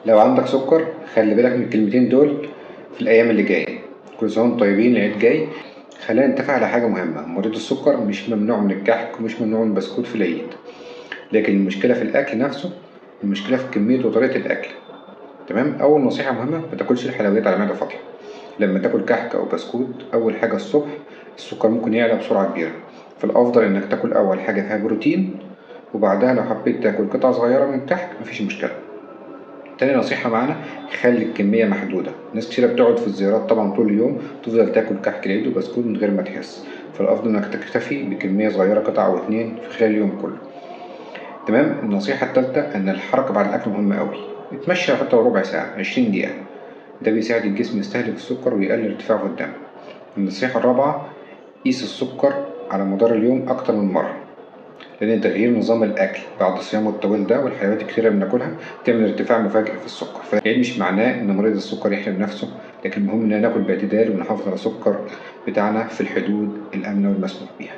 لو عندك سكر خلي بالك من الكلمتين دول في الأيام اللي جاية. كل سنة وانتم طيبين، العيد جاي. خلينا نتفق على حاجة مهمة: مريض السكر مش ممنوع من الكحك ومش ممنوع من البسكوت في العيد، لكن المشكلة في الأكل نفسه، المشكلة في كمية وطريقة الأكل. تمام؟ أول نصيحة مهمة: ما تاكلش الحلويات على معدة فاضية. لما تاكل كحك أو بسكوت أول حاجة الصبح، السكر ممكن يعلى بسرعة كبيرة، فالأفضل إنك تاكل أول حاجة فيها بروتين، وبعدها لو حبيت تاكل قطعة صغيرة من الكحك مفيش مشكلة. تاني نصيحة معانا: خلي الكمية محدودة. ناس كتيرة بتقعد في الزيارات طبعا طول اليوم تفضل تاكل كحك العيد وبسكوت من غير ما تحس، فالأفضل إنك تكتفي بكمية صغيرة، قطعة أو اتنين في خلال اليوم كله. تمام؟ النصيحة التالتة إن الحركة بعد الأكل مهمة أوي. اتمشى حتى ربع ساعة، 20 دقيقة، ده بيساعد الجسم يستهلك السكر ويقلل ارتفاعه في الدم. النصيحة الرابعة: قيس السكر على مدار اليوم أكتر من مرة، لأن تغيير نظام الأكل بعد الصيام الطويل ده والحلويات الكتيرة اللي بناكلها تعمل ارتفاع مفاجئ في السكر. فالعيد مش معناه إن مريض السكر يحرم نفسه، لكن المهم إننا ناكل باعتدال ونحافظ على السكر بتاعنا في الحدود الآمنة والمسموح بيها.